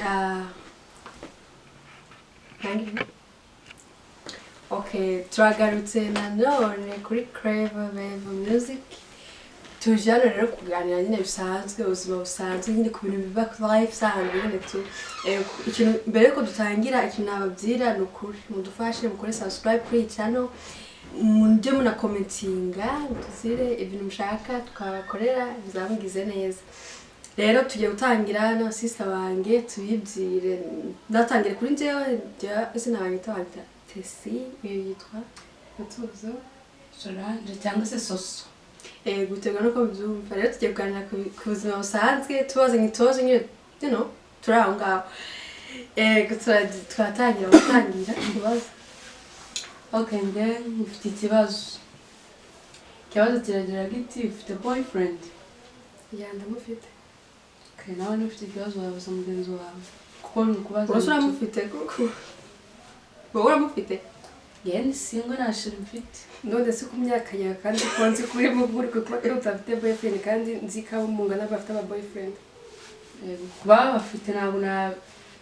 Ah, nange. Okay, turagarutse nanone kuri Clever Wave Music. Tuje hano rero kuganira nyine bisanzwe, ubuzima busanzwe nyine, ku bintu biba ku life isanzwe nyine tu. Ikintu mbere yuko dutangira, ikintu nababwira ni ukuri mudufashe mukore subscribe kuri iyi channel, mujye munacommentinga mutuzire ibintu mushaka twabakorera, bizamugize neza. Rero tugiye gutangira n'abasista bange, tubibwire. Ndatangira kuri njyewe, njyewe izina banjye banyita Tesi, uyu yitwa Mutuzo. Solange cyangwa se Soso. Guterwa nuko mubyumva. Rero tugiye kuganira ku buzima busanzwe, tubazanye utubazo nyine, turi aho ngaho. Twatangira gutangira kubaza. Okay, njye mfite ikibazo. Ikibazo kiragira giti: ufite boyfriend? Yeah, ndamufite. Okay, nawe niba ufite ikibazo wabaza mugenzi wawe, kuko ni ukubaza. Urasa uramufite koko? Wowe uramufite? Njye ni single, nta chéri mfite. None se ku myaka yawe, kandi ko nzi ko uri uri kuba udafite boyfriend, kandi nzi ko abo mungana bafite aba boyfriend? Yego, kuba bafite,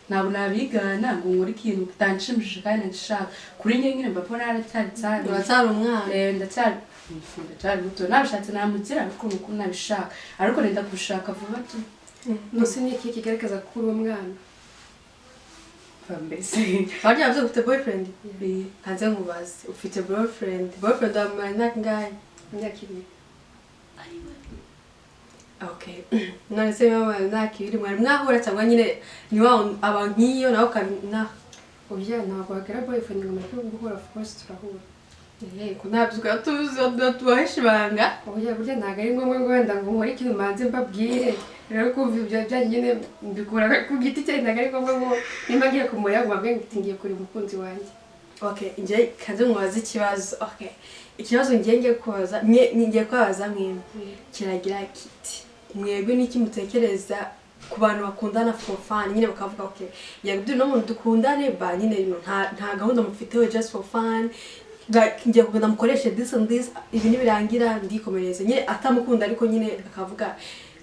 ntabwo nabigana ngo nkore ikintu kitanshimishije kandi nagishaka. Kuri njye nyine mba mbona naracyari cyane. Uracyari umwana. Ndacyari muto. Nabishatse namugira, ariko nuko nabishaka, ariko nenda kubishaka vuba tu. None ni iki kigaragaza ko uri umwana? Mva mbese. Barya bavuze ko ufite boyfriend. Kanze nkubaze, ufite boyfriend? Boyfriend wamara imyaka ingahe? Imyaka 2. Okay, none se mama, imyaka 2 mwari mwahura, cyangwa nyine ni wa aba nk'iyo nawe ukabina? Oya, ntabwo wagira boyfriend ngo mureke guhura. Of course turahura. Yego, ntabwo tuzi tubahisha ibanga. Oya, burya ntabwo ari ngombwa ngo wenda ngo nkore ikintu mbanze mbabwire. Rero kumva ibyo byanyu nyine mbikura ku giti cyanjye. Ntabwo ari ngombwa ngo nimba ngiye kumureba ngo mbabwire ngo ngiye kureba umukunzi wanjye. Okay, njye kanze mubaze ikibazo. Okay, ikibazo ngiye kubaza mwe, ngiye kubaza mwembi, kiragira kiti: mwebwe niki mutekereza ku bantu bakundana for fun nyine, bakavuga: "Okay, yego, no muntu dukundane ba nyine, nta gahunda mufiteho, just for fun, like ngiye kugenda mukoreshe this and this, ibi nibirangira ndikomereze," nyine atamukunda, ariko nyine akavuga: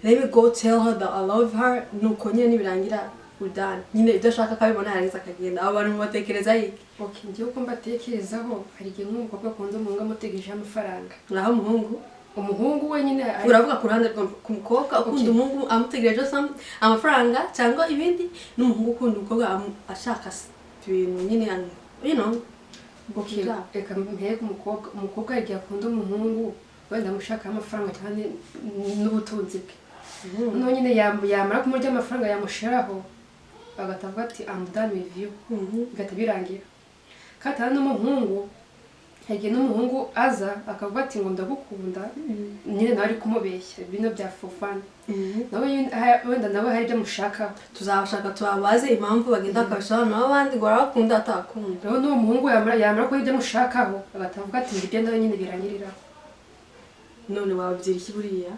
"Let me go tell her that I love her," nuko nyine nibirangira we're done, nyine ibyo ashaka akabibona, yarangiza akagenda. Abo bantu mubatekereza iki? Okay, ngiye uko mbatekerezaho, hari igihe nk'umukobwa akunda umuhungu amutegerejeho amafaranga. Naho umuhungu? Umuhungu we nyine Uravuga ku ruhande ku mukobwa ukunda umuhungu amutegerejeho amafaranga cyangwa ibindi, n'umuhungu ukunda umukobwa ashaka ibintu nyine, Okay, reka mpere ku mukobwa. Umukobwa hari igihe akunda umuhungu wenda amushakaho amafaranga cyane n'ubutunzi bwe. Noneho nyine yamara kumurya amafaranga, yamushiraho, agahita avuga ati: "I'm done with you," bigahita birangira. Kandi hari n'umuhungu, hari igihe n'umuhungu aza akavuga ati ngo ndagukunda, nyine nawe ari kumubeshya, bino bya for fun. Nawe wenda nawe hari ibyo amushakaho. Tuzabashaka tubabaze impamvu bagenda bakabisobanura abandi ngo barabakunda atakunda. Rero n'uwo muhungu yamara kubona ibyo amushakaho, agahita avuga ati ngo ibyo nawe nyine birangiriraho. None wababwira iki buriya?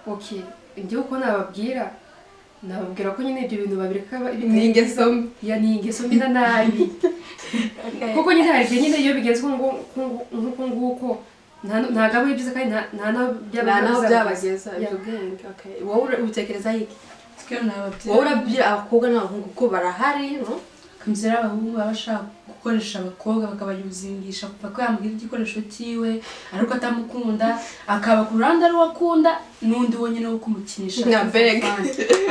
Okay, njyewe uko nababwira ko nyine ibyo bintu babireka. Ni ingeso mbi. Yeah, ni ingeso mbi na nabi, kuko nyine hari igihe nyine iyo bigenze nk'uko nguko ntabwo aba ari byiza, kandi nta n'aho Nta naho byabageza. byabageza ibyo bwenge. Okay, wowe ubitekereza iki? Twe nababwira. Wowe urabwira abakobwa n'abahungu ko barahari, no? Kamzera, abahungu baba bashaka gukoresha abakobwa, bakabayuzingisha kuva ko yamubwira igikoresho cyiwe ariko atamukunda, akaba ku ruhande ari uwo akunda n'undi wenyine wo kumukinisha. I beg.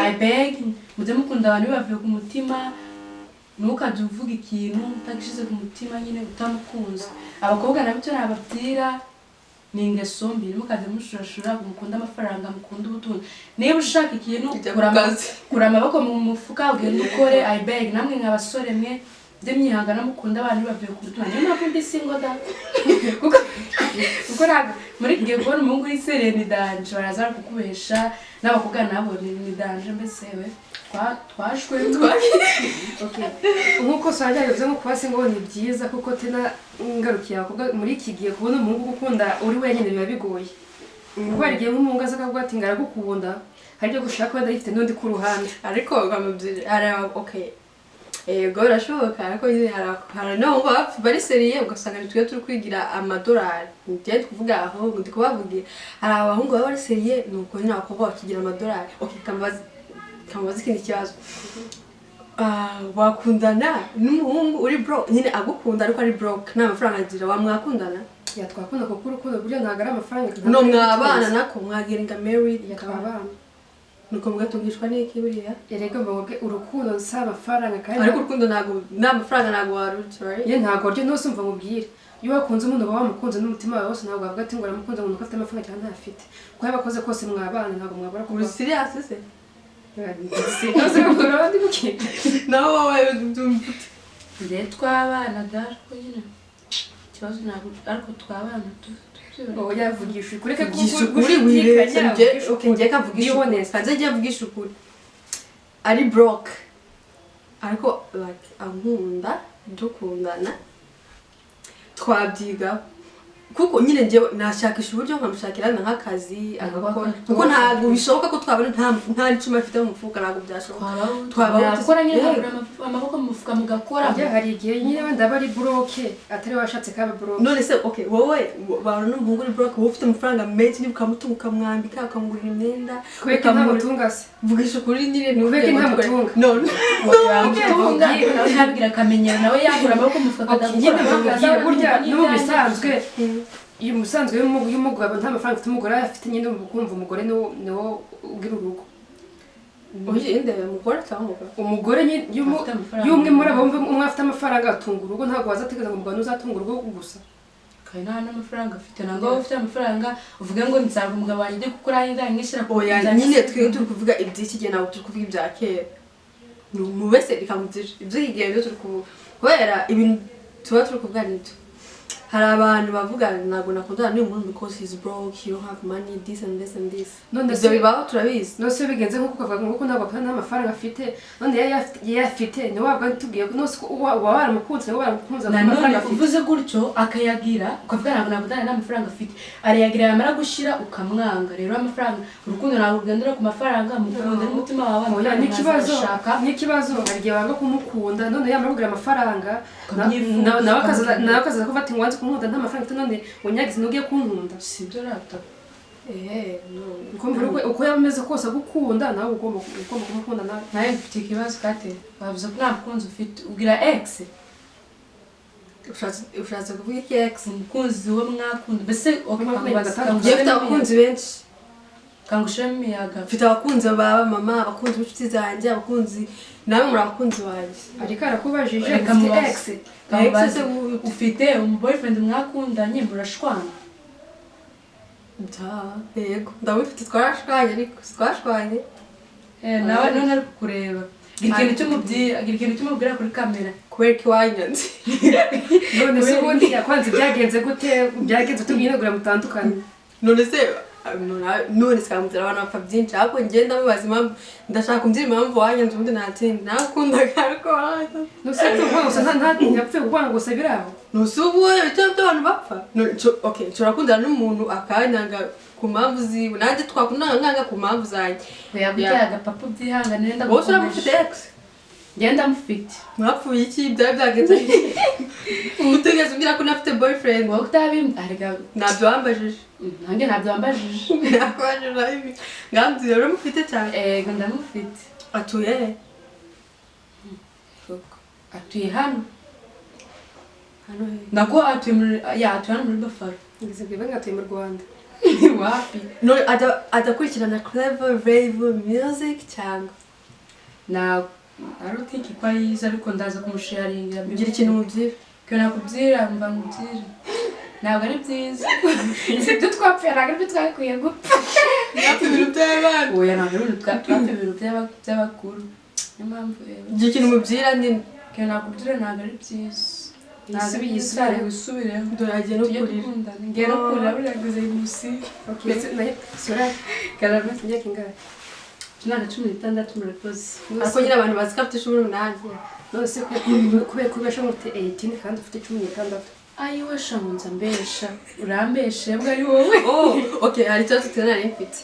I beg, mujye mukunda abantu bibavuye ku mutima. Ntukajye uvuga ikintu utagishize ku mutima nyine, utamukunze. Abakobwa nabo icyo nababwira, ni ingeso mbi. Ntimukajye mushurashura ngo mukunde amafaranga, mukunde ubutunzi. Niba ushaka ikintu, Jya ku kazi. Kura amaboko mu mufuka, ugende ukore. I beg, namwe nka basore mwe, mujye mwihangana, mukunda abantu bavuye ku mutima. Niyo mpamvu ndi single da, kuko ntabwo muri iki gihe kubona umuhungu uri sérieux ni danger, baraza kukubesha. N'abakobwa nabo ni danger. Mbese we twashwe. Okay. Nk'uko Solange yabivuze, nko kuba single ni byiza, kuko tena ngarukiye abakobwa, muri iki gihe kubona umuhungu ugukunda uri wenyine biba bigoye, kuko hari igihe nk'umuhungu aza akavuga ati ngaragukunda, hari ibyo gushaka wenda yifite n'undi ku ruhande. Ariko bamubwira hari okay, yego birashoboka, ariko nyine hari n'abahungu baba bari sérieux, ugasanga ni twe turi kwigira amadolari. Njye ndi kuvuga abahungu, ndi kubavugira, hari abahungu baba bari sérieux, nuko nyine abakobwa bakigira amadolari. Okay, kambaza. Kamubaza ikindi kibazo. Ah, wakundana n'umuhungu uri broke nyine, agukunda ariko ari broke, nta mafaranga agira, wamwakundana? Yeah, twakunda, kuko urukundo burya ntabwo ari amafaranga. No mwabana nako mwagettinga married? Yeah, twabana. Nuko mugatungishwa n'iki buriya? Erega mbabwe, urukundo si amafaranga kandi. Ariko urukundo ntabwo, nta mafaranga ntabwo warurya, right? Ye, ntabwo waryo ntose. Umva nkubwire, iyo wakunze umuntu uba wamukunze n'umutima wawe wose. Ntabwo wavuga ati ngo uramukunze ngo nuko afite amafaranga cyangwa ntafite. Kuko yaba akoze kose mwabana, ntabwo mwabura Uri kuba. serious se? Nose uraba ndi buke. Naho wowe ubyumva ute? Njye twabana da, ariko nyine ikibazo ntabwo, ariko twabana tubyibona. Oya, yavugisha ukuri, reka. Vugisha ukuri, wibeshye. Njye, okay, njye kavugisha Be ukuri. honest. Kanze njye mvugisha ukuri, ari broke ariko like ankunda, dukundana, twabyigaho, kuko nyine njyewe nashakisha uburyo nkamushakira nk'akazi agakora, kuko ntabwo bishoboka ko twabona nta n'icumi afite mu mufuka, ntabwo byashoboka. Twabaho. Twakora nyine, Yeah. mugakura amaboko mu mufuka mugakora. Burya hari igihe nyine wenda aba ari broke atari we washatse kaba broke. None se okay, wowe babona n'umuhungu uri broke, wowe ufite amafaranga menshi niba ukamutunga, ukamwambika, ukamugurira imyenda, Kubera ko ntamutunga se? Vugisha ukuri nyine. Kubera ko ntamutunga. None Yamutunga nawe, ntabwira akamenyero, nawe yakura amaboko mu mufuka akajya Nyine gukora. mbabwira, burya no mu bisanzwe, iyo musanzwe y'umugabo nta mafaranga afite, umugore afite, nyine uba kumva umugore niwo ugira urugo. Ugende umugore cyangwa umugabo? Umugore nyine iyo Afite amafaranga. iyo umwe muri abo bombi, umwe afite amafaranga atunga urugo. Ntabwo wazategereza ngo umugabo uzatunga urugo gusa. Kandi nta n'amafaranga afite. Ntabwo waba ufite amafaranga uvuge ngo nzaba umugabo wanjye ujye gukora nzamwishyura. Oya nyine, twebwe turi kuvuga iby'iki gihe, ntabwo turi kuvuga ibya kera. Ni umuntu wese, reka mugire iby'iki gihe byo turi kuvuga, kubera ibintu tuba turi kuvuga nibyo. Hari abantu bavuga ntabwo nakundana n'uyu muntu because he's broke, he don't have money, this and this and this. None Ibyo bibaho, turabizi. None se bigenze nk'uko ukavuga ngo ntabwo akunda, nta mafaranga afite, none yari afite niwe wabwa tubwiye ko none se uba waramukunze, niwe waramukunze Nanone amafaranga afite. uvuze gutyo akayagira, ukavuga ntabwo nakundana nta mafaranga afite, arayagira, yamara gushira ukamwanga. Rero amafaranga, urukundo ntabwo rugendera ku mafaranga. Mukunda n'umutima wawe. Oya, Amafaranga n'ikibazo mwazashaka. N'ikibazo, hari igihe wanga kumukunda, none yamara kugira amafaranga Ukamwifuza, nawe akaza ukamukunda. Nawe akaza kuvuga ati ngo wanze kunkunda nta mafaranga afite, none unyagize ntugiye kunkunda. Sibyo rata. Ehe, no. Ukumva uko yaba ameze kose agukunda, nawe ugomba kumukunda nawe. Nawe mfite ikibazo kate, bavuze ko nta mukunzi ufite. Ugira ex? Ushatse kuvuga iki, ex? Umukunzi wo mwakunda mbese. 23. Njyewe mfite abakunzi benshi. Kangushiremo imiyaga. Mfite abakunzi ba mama, abakunzi b'inshuti zanjye, abakunzi, nawe muri abakunzi banjye. Ariko arakubajije Reka ufite mubaze. ex. Kamubaze. Ex se Ufite umu boyfriend mwakundanye murashwana? Da, yego, ndamufite, twarashwanye, ariko twashwanye. Eh, nawe none ari kukureba. Gira ikintu cy'umubwira, gira ikintu cy'umubwira kuri kamera. Kubera ko iwanyanze. None se ubundi yakwanze byagenze gute? Byagenze tubwire ngo mutandukane. None se none se kamutera, abantu bapfa byinshi, ariko njye ndamubaza impamvu, ndashaka kumbwira impamvu wanyanze. Ubundi nta kindi, nakundaga ariko waranyanze. None se kuvuga gusa nta ntiyapfuye kukwanga gusa biri aho. Ntusi ubu ibyo by'abantu bapfa. Okay, nshobora gukundana n'umuntu akanyanga ku mpamvu ziwe, nanjye twakundana nkanga ku mpamvu zanjye. Yaguteye agapapa, ubyihanganire. Wowe uramufite ex? Ngenda mufite. Mwapfuye iki? Byari byagenze utigeze umbwira ko unafite boyfriend? Wowe utabimbwira. Ntabyo wambajije. Nanjye ntabyo wambajije. Nakubajije ibi ngambwira, uramufite cyane? Ego, ndamufite. Atuye he? Atuye hano. Hano he? Nako atuye muri, ya, atuye hano muri Buffalo. Ngeze bwibe ngatuye mu Rwanda. Wapi. None adakurikirana Clever Rave Music cyangwa? Na I don't think ko ayizi, ariko ndaza kumusharingira. Ngira ikintu mubwira. Ko nakubwira, mva nkubwire, ntabwo ari byiza. Si ibyo twapfuye, ntabwo aribyo twakwiye gupfa. Mwapfa ibintu by'abana. Oya, ntabwo ari ibintu twapfa, ibintu by'abakuru, niyo mpamvu rero. Ngira ikintu mubwira nyine. Ko nakubwira, ntabwo ari byiza. Ntabwo ari Yisubireho. byiza, wisubireho. Dore agiye no Tujye kurira. dukundana. Ngiye no kurira buriya, nguze munsi. Okay, nayo sura. Karame. Imyaka ingahe? Imyaka 16, murakoze. Ariko nyine abantu bazi ko afite 18. None se kubera kubesha ngo ufite 18 kandi ufite 16? Ayiwe shanza, mbesha, urambeshe bwa ari wowe. Oh, okay, hari ikibazo twe nari mfite,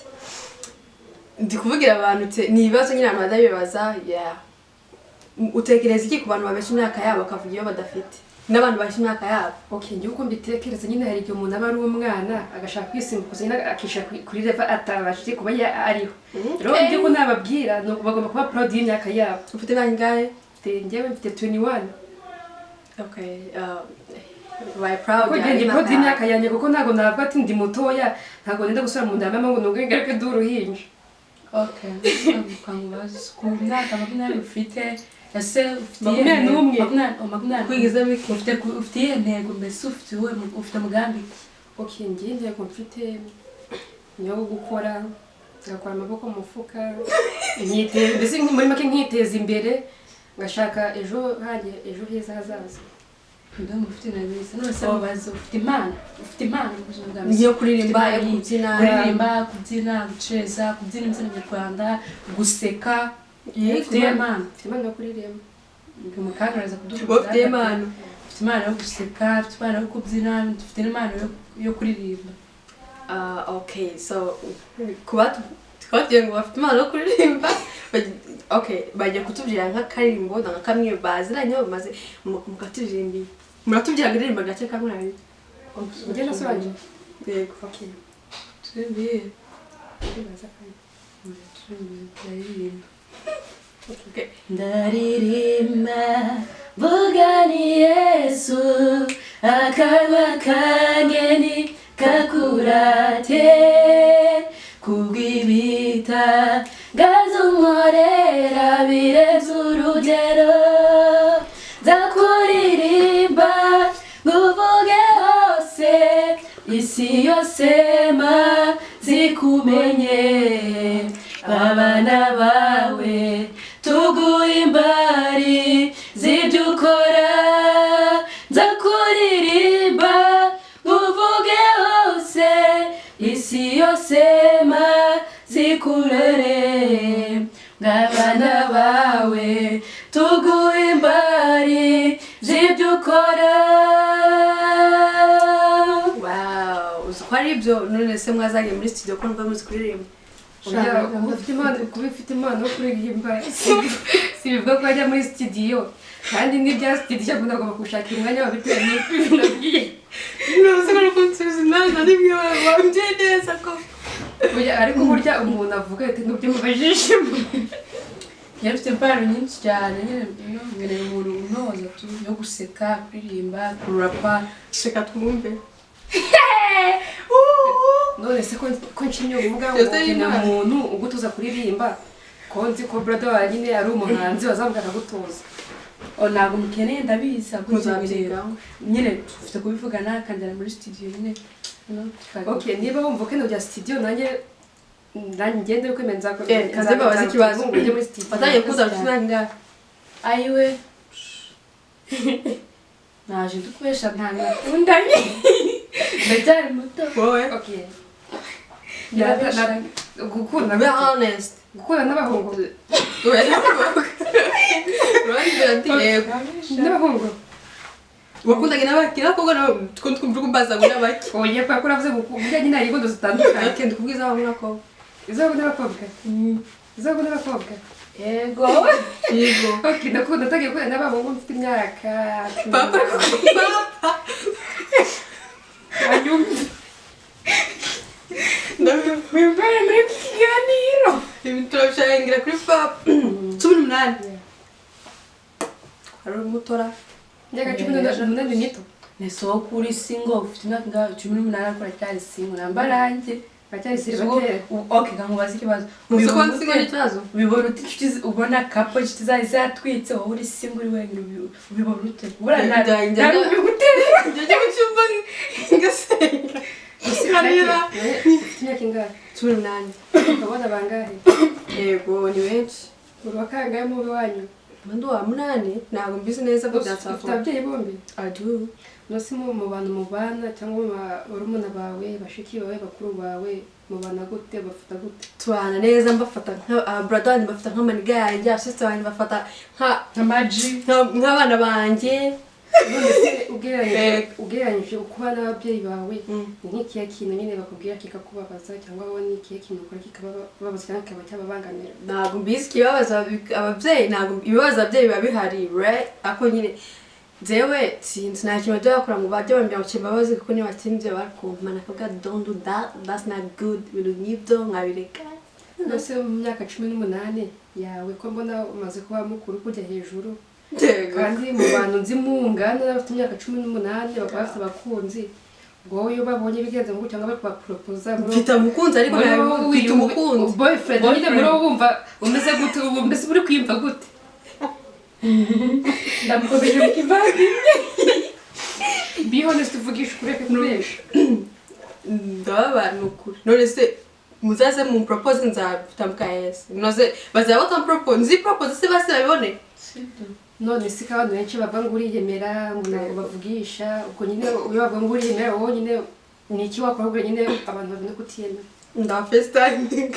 ndi kuvugira abantu ni ibibazo nyine abantu badabibaza. Yeah, utekereza iki ku bantu babesha imyaka yabo bakavuga iyo badafite? N'abantu bashyira imyaka yabo. Okay, njye uko mbitekereza nyine, hari igihe umuntu aba ari umwana agashaka kwisimbukuza nyine, akishyira kuri level atabashije kuba ariho. Rero njye ko nababwira ni uko bagomba kuba proud y'imyaka yabo. Ufite imyaka ingahe? Njyewe mfite 21. Okay, ubaye proud Kuko yawe njye ndi proud y'imyaka yawe. y'imyaka yanjye, kuko ntabwo navuga ati ndi mutoya, ntabwo nenda gusubira mu nda ya mama ngo nubwo ngaruke ndi uruhinja. Okay, ukangubaza ku myaka 20 ufite, ese ufite iyihe 21. ntego? 20, oh, 20. Kwigiza bike. Ufite iyihe ntego mbese? Ufite uwuhe ufite mugambi ki? Okay, njye intego mfite ni iyo gukora, ngakora amaboko mu mufuka, mbese muri make nkiteza imbere, ngashaka ejo hanjye, ejo heza hazaza. Ndumva ufite na beza. None se mubaze, ufite impano mu buzima bwawe? Niyo kuririmba, Ufite yo impano? kubyina. Kuririmba, kubyina, guceza, kubyina imbyino nyarwanda, guseka. Ufite iyihe impano? Mfite impano yo kuririmba. Mukanya kuduha. Wowe ufite impano? Ufite impano yo guseka, ufite impano yo kubyina, ufite n'impano yo kuririmba. Ah, okay, so kuba twabwiye ngo bafite impano yo kuririmba, okay, bagiye kutubwira nk'akaririmbo na nka kamwe baziranye maze mukaturirimba. Muratubwira akaririmbo gake kamwe abiri. Njye nasobanuye. Yego. Okay. Turirimbiye. Ndibaza kandi. Ndaririmba. Okay. Ndaririmba mvuga ni Yesu, akanwa kanjye ni kakurate kubw'ibita unkorera birenze urugero. Nzakuririmba nkuvuge hose, isi yose mazikumenye. Abana bawe tuguha imbari z'ibyo ukora. Nzakuririmba nkuvuge hose, isi yose mazikurere. Ngabana bawe tuguha imbari z'ibyo ukora. Wow, uzi ko ari ibyo? None se mwazagiye muri studio ko numva muzi kuririmba? Oya, kuba ufite impano yo kuririmba si bivuga ko wajya muri studio, kandi n'ibya studio umuntu agomba gushakira umwanya wawe bitewe n'ibyo nabwiye. Ntuzi ko kunsubiza imana nimwe wambye neza ko Oya, ariko burya umuntu avuga ati n'ibyo mubajije. Yari ufite impano nyinshi cyane nyine, nkeneye umuntu unoza tu yo guseka, kuririmba, kurapa. Reka twumve. None se ko nshimye ubumuga ngo Byose na y'Imana. muntu ugutuza kuririmba, ko nzi ko brother wawe nyine ari umuhanzi, wazamuka akagutoza? Oh, ntabwo mukeneye, ndabizi, ahubwo Muzabyigaho. nyine dufite kubivugana akanjyana muri studio nyine, no, Okay, niba wumva ukeneye kujya studio, nanjye ngende kwemera nzakora. Eh, kaze mbabaze ikibazo. Ujye muri studio. Watangiye kuza ufite imyaka ingahe? Ayiwe, naje ndikubesha, nta nakundanye, ndacyari muto. Wowe? Okay. Ndabesha. Gukunda Be honest. Gukunda n'abahungu. Urambwira ati yego. N'abahungu. Wakundanye n'abaki? N'abakobwa nabo twumva kumbaza ngo n'abaki. Oya, kubera ko uravuze ngo burya nyine hari inkundo zitandukanye. Okay, ndikubwiza abahungu n'abakobwa. Iz'abahungu n'abakobwa, iz'abahungu n'abakobwa. Yego. Yego. Okay, ndakunda, natangiye gukunda n'abahungu mfite imyaka cumi Papa. n'umunani. Papa. Hanyuma Wimbere muri iki kiganiro. Ibintu turabishangira kuri papa. 18. Hari umutora. Imyaka 18 mito. Ni soko uri single, ufite imyaka ingahe? 18, ariko uracyari single namba ranjye. Bacyari célibataire. Okay, nkubaze ikibazo. Uzi ko nsigaye ikibazo? Ubibona ute inshuti ubona couple, inshuti zawe zatwitse, wowe uri single, uri wenyine, ubibona ute? Buriya nta bigutera. Njya mu cyumba ngasenga. Nkarira. Ufite imyaka ingahe? 18. Abana bangahe? Yego, ni benshi. Uri wa kangahe mu wanyu? Ndi uwa munani, ntabwo mbizi neza ko Ufite byansaba. ababyeyi bombi? I do. Nose mu bantu mubana cyangwa mu barumuna bawe, bashiki bawe, bakuru bawe, mubana gute, bafata gute? Tubana neza, mbafata nka brother wanjye, mbafata nk'amaniga yanjye, sister wanjye mbafata nka Nka maji. nk'abana banjye. None se ugereranyije ukuba n'ababyeyi bawe, ni nk'ikihe kintu nyine bakubwira kikakubabaza, cyangwa wowe ni ikihe kintu ukora kikababaza cyangwa kikaba cyababangamira? Ntabwo mbizi ikibabaza ababyeyi, ntabwo ibibazo ababyeyi biba bihari, right? Ariko nyine Jewe sinzi, nta kintu bajya bakora ngo bajye bambwira ngo imbabazi, kuko niba batsinze barakumpana akavuga "Don't do that, that's not good," ibintu nk'ibyo nkabireka. Mbese mu myaka 18 yawe, ko mbona umaze kuba mukuru kujya hejuru, kandi mu bantu nzi mungana bafite imyaka 18 bakaba bafite abakunzi, ubwo wowe iyo babonye bigenze ngo cyangwa bari kubaporopoza, Mfite umukunzi, ariko ntabwo mfite umukunzi. Boyfriend nyine, muri wowe wumva umeze gute ubu? Mbese uri kwiyumva gute? Ndamukomeje mu kivandimwe. Be honest, uvugisha ukuri, reka kubesha. Ndababara, ni ukuri. None se muzaze mu propose, nzatambuka yes. Noze bazaba batampropose, nzi propose se basi babibone. Sibyo. None se ko abantu benshi bavuga ngo uriyemera, ngo ntabwo bavugisha, ubwo nyine iyo bavuga ngo uriyemera, wowe nyine ni iki wakora kugira nyine abantu babone kutiyemera? Nda FaceTime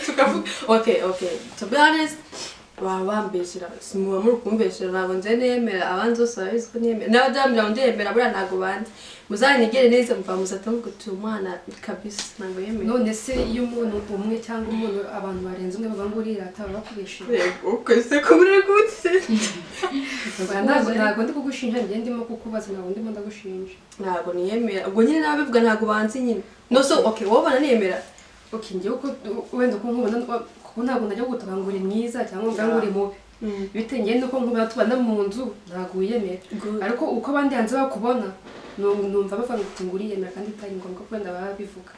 tukavuga. Okay, to be honest, baba bambeshyera, muba muri kumbeshyera. Ntabwo nze nemera, abandi bose barabizi ko niyemera, n'abadamu ngo ndiyemera, buriya ntabwo banzi. Muzanyegere neza, muva muzatamuvuga uti "Umwana kabisa ntabwo yemera." None se iyo umuntu umwe cyangwa umuntu, abantu barenze umwe bavuga ngo urirata, baba bakubeshyera? Yego, kwese ko muri gute? Ntabwo ndi kugushinja, njye ndimo kukubaza, ntabwo ndimo ndagushinja. Ntabwo niyemera, ubwo nyine n'ababivuga ntabwo banzi nyine. No, so okay, wowe ubona niyemera? Okay, njyewe uko wenda uko nkubona, kuko ntabwo najya gutaka ngo uri mwiza cyangwa ngo uri mubi, bitewe njyewe nuko nkubona tubana mu nzu, ntabwo wiyemera. Good. Ariko uko abandi hanze bakubona, numva bavuga ngo uriyemera, kandi bitari ngombwa ko wenda baba bivuga.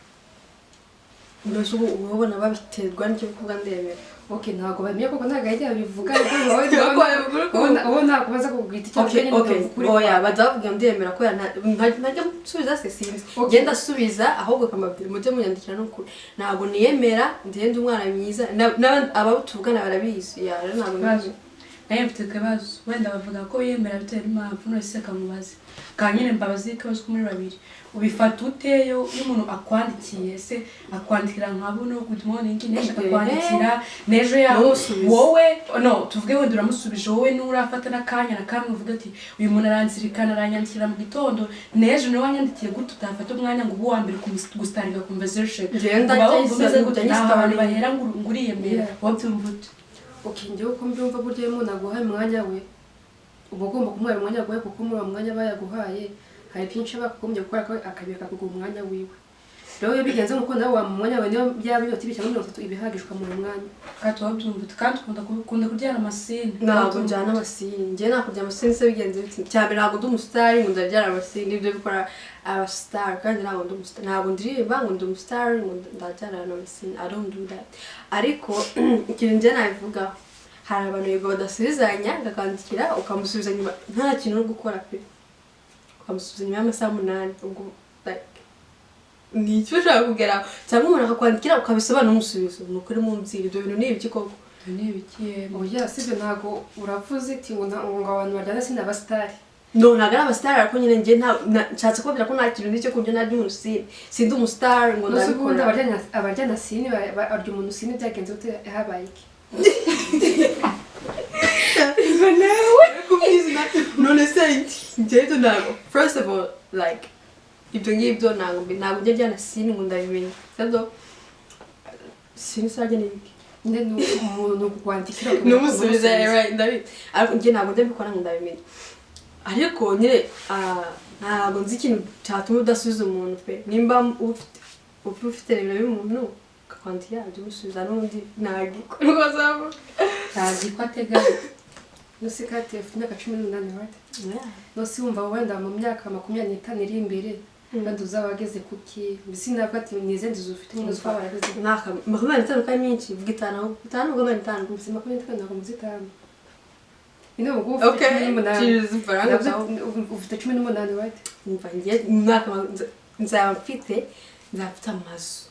Mbese ubu uba ubona babiterwa n'icyo kuvuga ndemera? Okay, ntabwo bamenya koko, ntabwo yajya babivuga, ariko wowe Ntabwo babivuga. wowe ntabwo baza kukubwira icyo Okay, nyine. okay. Ukuri. Oya, bajya bavuga ngo ndemera kubera ntajya nsubiza se, sinzi. Okay. Ngenda asubiza, ahubwo akamabwira mujye munyandikira n'ukuri. Ntabwo niyemera, ngenda umwana mwiza, abo tuvugana barabizi ya, rero ntabwo Ikibazo nawe mfite ikibazo, wenda bavuga ko yemera bitewe n'impamvu. None se kamubaze ka nyine, mbabaze ikibazo ko muri babiri, ubifata ute iyo umuntu akwandikiye se, akwandikira nka buno "Good morning", n'ejo akakwandikira, n'ejo yaho? Ntumusubize. Wowe no tuvuge wenda uramusubije, wowe nturafata n'akanya na kamwe uvuga ati "Uyu muntu aranzirikana, aranyandikira mu gitondo, n'ejo niwe wanyandikiye", gute utafata umwanya ngo ube uwa mbere gustartinga conversation? Ngenda Uba wumva umeze gute? njya Ni ahantu nyistartinga. bahera ngo uriyemera. Yeah. Wowe byumva ute? Okay, njyewe uko mbyumva, burya iyo umuntu aguhaye umwanya we, uba ugomba kumuha umwanya aguhaye, kuko muri uwo mwanya aba yaguhaye hari byinshi aba akagombye gukora, akabireka akaguha umwanya wiwe. Rero iyo bigenze nk'uko nawe wamuha umwanya wawe, niyo byaba iminota 2 cyangwa 30, iba ihagije ukamuha umwanya. Kandi tuba byumva ute? Kandi ukunda kuryana amascene. Ntabwo njyana amascene. Njye nakurya amascene se bigenze biti? Cyane ntabwo ndi umusitari ngo ndaryana amascene, ibyo bikora abasitari, kandi ntabwo ndi umusitari, ntabwo ndirimba ngo ndi umusitari ngo ndaryana amascene. I don't do that. Ariko ikintu njye nabivugaho, hari abantu yego badasubizanya, akakandikira ukamusubiza nyuma, nta kintu uri gukora pe, ukamusubiza nyuma y'amasaha 8, ubwo like ni icyo ushaka kugeraho? Cyangwa umuntu akakwandikira ukabisobanura umusubizo, ni ukuri mumbyira, ibyo bintu ni ibiki koko? Ibyo ni ibiki yemwe? Oya, sibyo, ntabwo uravuze iti ngo abantu baryana si abasitari. No, ntabwo ari abasitari, ariko nyine njye nshatse kubabwira ko nta kintu n'icyo kurya narya umuntu scene, sindi umusitari ngo Nose ubundi ndabikora. Abaryana scene, barya umuntu scene byagenze gute? Habaye iki? Nawe none se njye ibyo ntabwo, first of all, like ibyo ngibyo ntabwo njya njyana scene ngo ndabimenya, sibyo? Scene sarya ni ibiki? Nyine ni umuntu kukwandikira. Numusubiza, right, ndabizi, ariko njye ntabwo njya mbikora ngo ndabimenya. Ariko nyine ntabwo nzi ikintu cyatuma udasubiza umuntu pe. Nimba ufite nimero y'umuntu ukakwandikira, jya umusubiza, n'undi ntabwo niko azaba. Ntazi ko ateganya. Nose Kate, ufite imyaka 18, right? Nose wumva wenda mu myaka 25 iri imbere wenda uzaba wageze kuki? Mbese navuga ati ni izihe nzozi ufite nyine uzaba warageze? Mwaka 25 ko ari myinshi, vuga 5 ahubwo, 5, 25. Mbese 25 ntabwo muzi 5 nyine, ubwo ufite Okay. 18. Cheers, ifaranga. Ndavuze ufite 18, right? Umva, njye mu mwaka nzaba mfite amazu,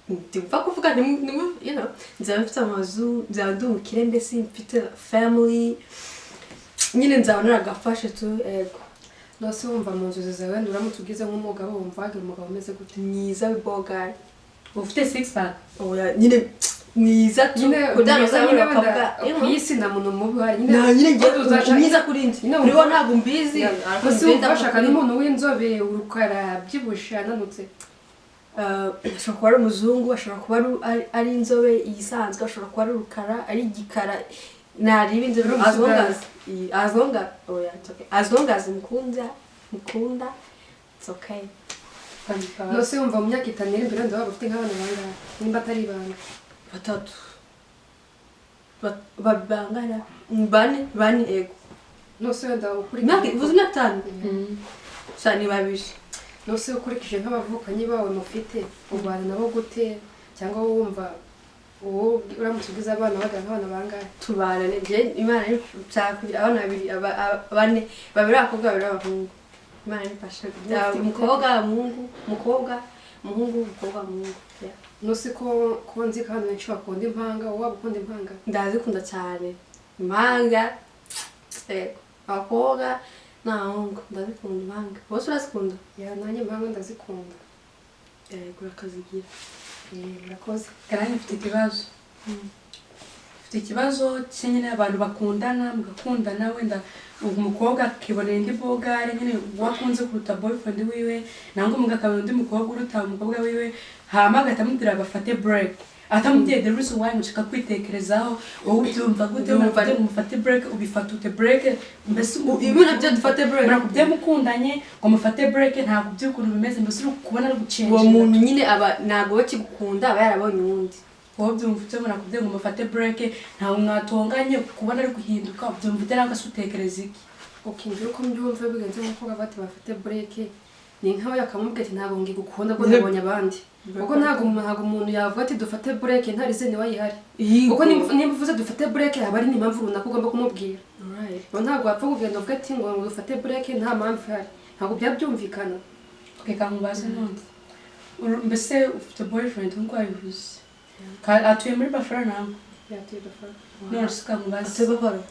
ndumva kuvuga nzaba mfite amazu, nzaba ndi umukire, mbese mfite family nyine, nzaba naragafashe tu, ego. Nose wumva mu nzozi zawe wenda uramutse ugize nk'umugabo, wumva wagira umugabo umeze gute? Mwiza w'ibogari. Ufite six pack. Oya, nyine mwiza tu, Nyine kugira ngo mwiza uzabone nyine wenda bakavuga ku isi nta muntu mubi uhari nyine. Nta nyine njye Wenda mwiza kuri njye, Nyine kuri wo ntabwo mbizi, ariko Gusa njye wumva bashaka kuri- n'umuntu w'inzobe, urukara, abyibushye, ananutse? Ashobora kuba ari umuzungu, ashobora kuba ari inzobe isanzwe, ashobora kuba ari urukara, ari igikara. Nariba inzobe. Uri As long umusudani. as long as, oh yeah, it's okay, as long as mukunda, it's okay. Nose wumva mu myaka 5 iri imbere wenda waba ufite nk'abana bangahe, nimba atari ibanga? Batatu. Bangana bane, bane, ego. Nose wenda Imyaka ukurikije uvuze imyaka 5 sha, ni babiri. Nose ukurikije nk'abavukanyi bawe mufite, ubana nabo gute? Cyangwa wowe wumva uwo uramutse ugize abana, bagira nk'abana bangahe? Tubana njye Imana nshaka kugira abana babiri, bane, babiri abakobwa, babiri abahungu. Imana imfashe. Umukobwa, umuhungu, umukobwa, umuhungu, umukobwa, umuhungu. Yeah. Nose ko nzi ko abantu benshi bakunda impanga, wowe waba ukunda impanga? Ndazikunda cyane impanga, yego, abakobwa n'abahungu, ndazikunda impanga. Bose urazikunda? Yeah, nanjye impanga ndazikunda. Yego, urakazigira. Eh, murakoze. Nanjye mfite ikibazo, mfite ikibazo cy'nyine abantu bakundana, mugakundana, wenda umukobwa akibonera indi bogare nyine uwo akunze kuruta boyfriend wiwe, nangwa umugabo akabona undi mukobwa uruta umukobwa wiwe, hama agahita amubwira bafate break, atamubwiye the reason why, mushaka kwitekerezaho. Wowe ubyumva gute? Ndumva. Muravuze ngo mufate break, ubifata ute break mbese? Ibi nabyo dufate break. Murakubye mukundanye ngo mufate break, ntabwo ubyukuntu bimeze mbese, uri kubona ari Uwo gucenga. muntu nyine aba ntabwo we akigukunda, aba yarabonye uwundi. Wowe byumva ute? Murakubwiye ngo mufate break, ntabwo mwatonganye, kubona ari guhinduka, ubyumva ute nangwa se utekereza iki? Ukinjira uko mbyumva bigenze nk'uko bati bafite break, ni nkaho yakamubwira ati ntabwo ngigukunda ko nabonye abandi, kuko ntabwo umuntu yavuga ati dufate break nta reason wayihari, kuko nimba uvuze dufate break haba hari n'impamvu runaka ugomba kumubwira. Ngo ntabwo wapfa kugenda uvuga ati ngo dufate break nta mpamvu ihari, ntabwo byaba byumvikana. Reka nkubaze none. Mbese ufite boyfriend nk'uko wabivuze, atuye muri Buffalo nawe? Yatuye Buffalo. None se kankubaze. Atuye Buffalo.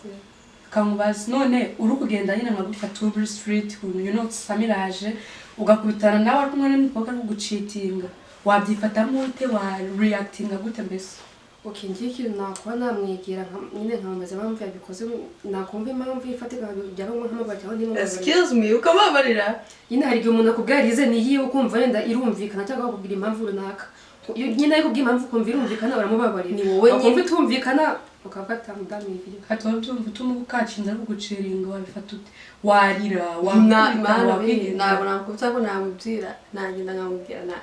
Kankubaze none, uri kugenda nyine nka gutya tuburi street, you know, samiraje, ugakubitana nawe ari kumwe n'umukobwa ari kugucheatinga, wabyifatamo ute? Wa reactinga gute mbese? Okay, ngiye ikintu nakora, namwegera nyine nkamubaza impamvu yabikoze, nakumva impamvu ifatika byaba ngombwa nkamubabarira cyangwa ntimubabarire. Excuse me, ukababarira? Nyine hari igihe umuntu akubwira reason yiwe ukumva wenda irumvikana, cyangwa akakubwira impamvu runaka. Iyo nyine ari kubwira impamvu ukumva irumvikana, uramubabarira. Ni wowe nyine. Wakumva itumvikana ukavuga ati mudamu ibi. Kati wabyumva utuma ukacinze ari kugucheatinga, wabifata ute? Warira, wakubita, Mana we, wakwigendera? Ntabwo nakubita, ko namubwira, nagenda nkamubwira, na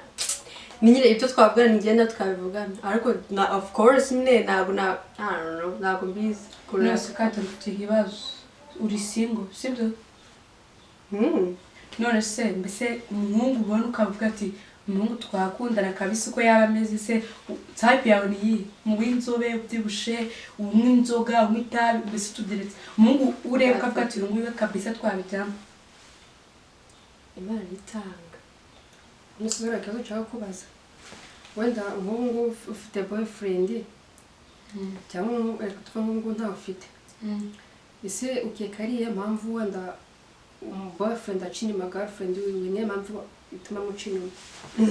ni nyine ibyo twavugana nigenda tukabivugana, ariko na of course nyine ntabwo na, I don't know, ntabwo mbizi. None se Kati, ufite ikibazo, uri single, sibyo? None se mbese umuhungu ubona ukavuga ati umuhungu twakundana kabisa, uko yaba ameze se, type yawe ni iyihe? Mu w'inzobe, ubyibushe, unywa inzoga, unywa itabi, mbese tugeretse umuhungu ureba ukavuga ati uyu nguyu kabisa twabijyamo. Imana itanga. Umusore, ikibazo nshaka kubaza, wenda nk'ubu ngubu ufite boyfriend, cyangwa reka tuve nk'ubu ngubu ntawe ufite, ese ukeka ari iyihe mpamvu wenda boyfriend aca inyuma girlfriend wiwe? Niyo mpamvu ituma amuca inyuma?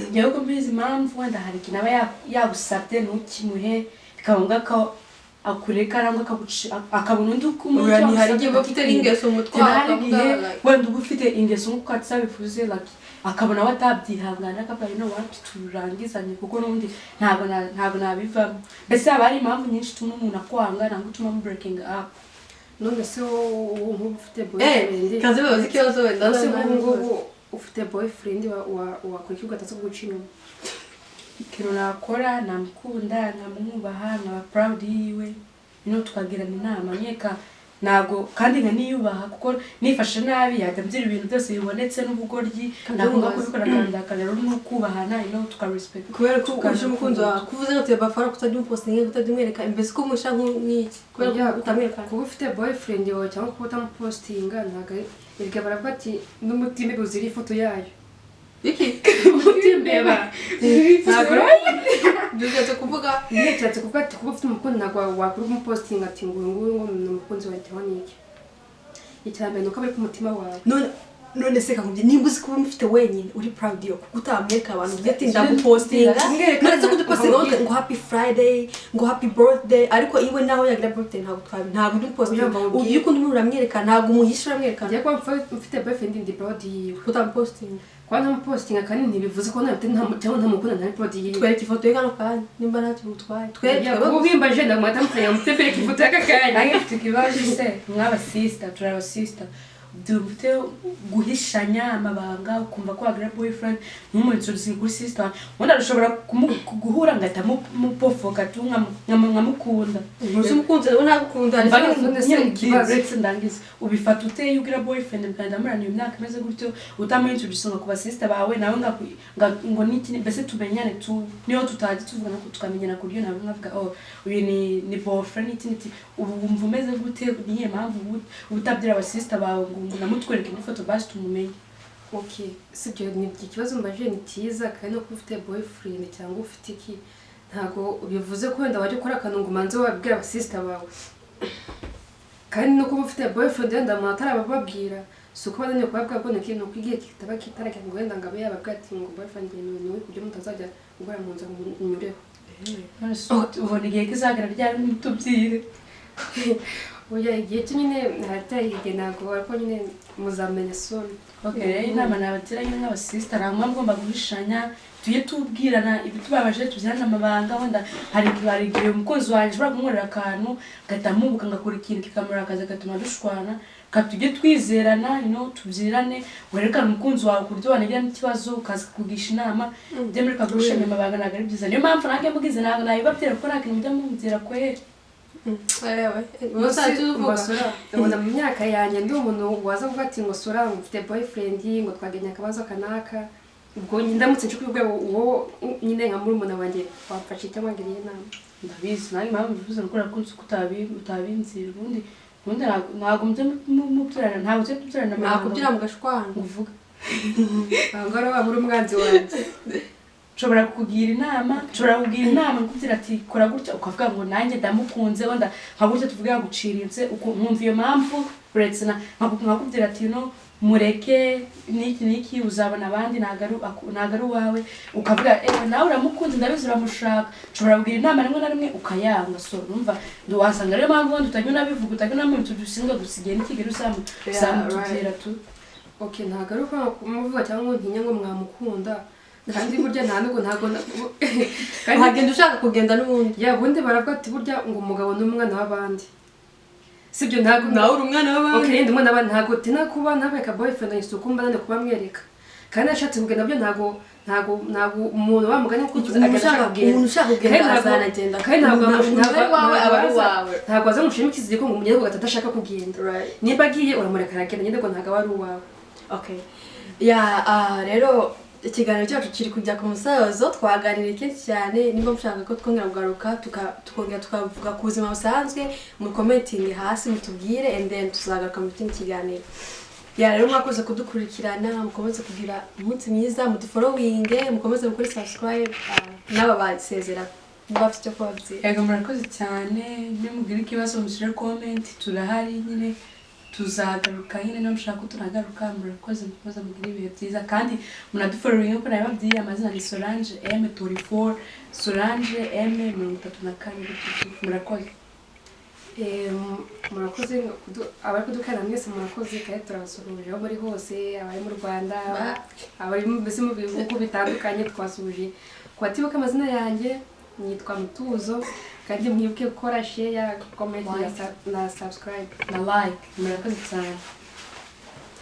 Njyewe ko mbizi impamvu, wenda hari ikintu aba yagusabye ntukimuhe, bikaba ngombwa ko akureka cyangwa akabona undi ukumuha. Oya, ni hari igihe uba ufite n'ingeso mu mutwe. Hari igihe akavuga, like, wenda uba ufite ingeso nk'uko bivuze, like akabona we atabyihangana, akavuga you know what, turangizanye kuko n'ubundi ntabwo nabivamo. Mbese haba hari impamvu nyinshi ituma umuntu akwanga nangwa ituma mu breaking up. None se wowe nk'ubu ufite boyfriend, Kazi babaza ikibazo wenda. None se nk'ubu ngubu ufite boyfriend, wakora iki ugataza kuguca inyuma? Ikintu nakora, namukunda, nkamwubaha, nkaba proud yiwe, no tukagirana inama nkeka ntabwo, kandi nkaniyubaha, kuko nifashe nabi yajya ambyira ibintu byose bibonetse n'ubugoryi nagomba kubikora, akandakara. Rero ni ukubahana, tukarespect. Kubera ko uje umukunzi wawe kuvuze ngo tuye bafara, kutajya umupostinga, kutajya umwereka, mbese ko umusha nk'iki, kubera ko utamwereka. Kuba ufite boyfriend wawe cyangwa kuba utamupostinga ntabwo ari erega, baravuga ati n'umutima uzira ifoto yayo. Iki? Umutima. Ntabwo bishatse kuvuga. Nyine bishatse kuvuga ati kuba ufite umukunzi ntabwo wakora umupostinga ati ngo uyu nguyu ngo ni umukunzi wawe cyangwa ni iki. Icya mbere ni uko aba ari ku mutima wawe. None None se kakubye, nimba uzi kuba umufite wenyine, uri proud yo kuko utamwereka abantu, uvuge ati ndagupostinga? Kumwereka. None se kudupostinga Nkabwira. ngo happy Friday, ngo happy birthday, ariko iwe nawe yagira birthday ntabwo twabi, ntabwo uri postinga. Oya, mbabwire. Iyo ukunda umuntu uramwereka, ntabwo umuhisha, uramwereka. Njye kuba mfite boyfriend, ndi proud yiwe. Utamupostinga. Kuba ntamupostinga kandi ntibivuze ko ntafite cyangwa ntamukunda, ntari proud yiwe. Twereke ifoto ye kano kanya nimba ntacyo butwaye twe. Kuba ubimbaje ndamuhita mufanya mutefereka ifoto y'aka kanya. Nange mfite ikibazo se, mw'abasista, turi abasista, dufite guhishanya amabanga, ukumva ko wagira boyfriend ntumuintroduce kuri sister, ubundi arashobora guhura ngahita mupofoka tu nkamukunda. Ntuzi umukunzi rero, ntagukunda. Mva none se nyine ikibazo? Uretse ndangize, ubifata ute iyo ugira boyfriend mukagenda murana iyo myaka imeze gutyo, utamuintroduce ngo ku basista bawe, nawe ngo niki, mbese tumenyane tu, niyo tutajya tuvugana ko tukamenyana, ku buryo nawe nkavuga: "Oh, uyu ni boyfriend," iki n'iki. Ubu wumva umeze gute? Niyihe mpamvu uba utabwira abasista bawe ngo namutwereke n'ifoto basi tumumenye? Okay, sibyo, ni ikibazo mbajije ni cyiza. Kandi no kuba ufite boyfriend cyangwa ufite iki, ntabwo bivuze ko wenda wajya ukora akantu ngo umanze wabwira abasista bawe. Kandi no kuba ufite boyfriend wenda umuntu atarabababwira, si uko bananiwe kubabwira ko ni uko igihe kitaba kitaragera ngo wenda ngo abe yababwira ati ngo boyfriend ni niwe, ku buryo mutazajya guhora mu nzu ngo unyureho. None se ubona igihe kizagera ryari mutubwire? Oya, igihe cyo nyine haracyari igihe, ntabwo, ariko nyine muzamenya soon. Okay, rero inama nabagira nyine nk'abasista, nta mpamvu ugomba guhishanya, tujye tubwirana ibitubabaje, tubyirane amabanga. Wenda hari igihe umukunzi wanjye ushobora kunkorera akantu ngahita mubuka ngakora ikintu kikamurakaza, agatuma dushwana. Ka tujye twizerana, tubyirane, werekane umukunzi wawe ku buryo wanagira n'ikibazo ukaza kukugisha inama. Mujye mureka guhishanya amabanga, ntabwo ari byiza. Niyo mpamvu nanjye mugize ntabwo nabibabwira, kuko nta kintu mujya mubwira kweri. Ewe, uzajya uvuga. Basora, ubona mu myaka yanjye ndi umuntu waza kuvuga ati ngo sora, ngo mfite boyfriend, ngo twagenya akabazo kanaka, ubwo ndamutse nje kubibwira uwo nyine nka murumuna wanjye, wamfashe cyangwa ngiriye inama? Ndabizi nawe impamvu bivuze ni ukubera ko nzi ko utabinzira. Ubundi ntabwo mujya mubyarana, ntabwo tujya tubyarana amabanga. Nakubyira mugashwana. Ngo uvuge. Aho ngaho waba uri umwanzi wanjye. Nshobora kukugira inama nkubwira ati kora gutya, ukavuga ngo nanjye ndamukunze, wenda nka gutya tuvuge yaguciriritse, nkumva iyo mpamvu, uretse na nkakubwira ati no mureke niki niki, uzabona abandi, ntabwo ari uwawe, ukavuga ewe nawe uramukunze, ndabizi uramushaka. Nshobora kugira inama rimwe na rimwe ukayanga, so urumva wasanga ariyo mpamvu wenda utajya unabivuga, utajya unamuintroducinga gusa igihe nikigera uzamutubwira tu. Okay, ntabwo ari uko kumuvuga cyangwa ngo ntinye ngo mwamukunda, kandi burya nta nubwo ntabwo kandi Wagenda ushaka kugenda n'ubundi. Ya, ubundi baravuga ati burya ngo umugabo ni umwana w'abandi, sibyo? Ntabwo Nawe uri umwana w'abandi. Okay, ndi umwana w'abandi, ntabwo tina kuba ntabeka boyfriend si uko mba nane kuba mwereka, kandi ashatse kugenda byo ntabwo umuntu wamugani ko Umuntu ushaka, umuntu ushaka kugenda azanagenda. Kandi ntabwo Umuntu ari wawe aba ari uwawe. Ntabwo aza mushima ikiziriko ngo umugende ngo adashaka kugenda. Niba agiye uramureka aragenda nyine, ngo ntabwo aba ari uwawe. Okay. Ya, rero ikiganiro cyacu kiri kujya ku musozo, twaganiriye kenshi cyane. Niba mushaka ko twongera kugaruka tukongera tukavuga ku buzima busanzwe, mu commenting hasi mutubwire, and then tuzagaruka mu kindi kiganiro. Ya, rero mwakoze kudukurikirana, mukomeze kugira umunsi mwiza, mudufollowinge, mukomeze gukora subscribe, n'aba basezera niba bafite icyo kubabwira. Yego, murakoze cyane. Nimugira ikibazo mushyire comment, turahari nyine, tuzagaruka nyine niba mushaka ko tunagaruka. Murakoze, mukomeze mugire ibihe byiza, kandi munadufollowinge ko nabibabwiye, amazina ni Solange M34, Solange M 34 gutyo. Murakoze. Murakoze abari kudukana mwese, murakoze kandi turabasuhuje aho muri hose, abari mu Rwanda, abari mbese mu bihugu bitandukanye, twasuhuje. Ku batibuka amazina yanjye, nitwa Mutuzo, kandi mwibuke gukora share, comment na subscribe. Na like. Murakoze cyane.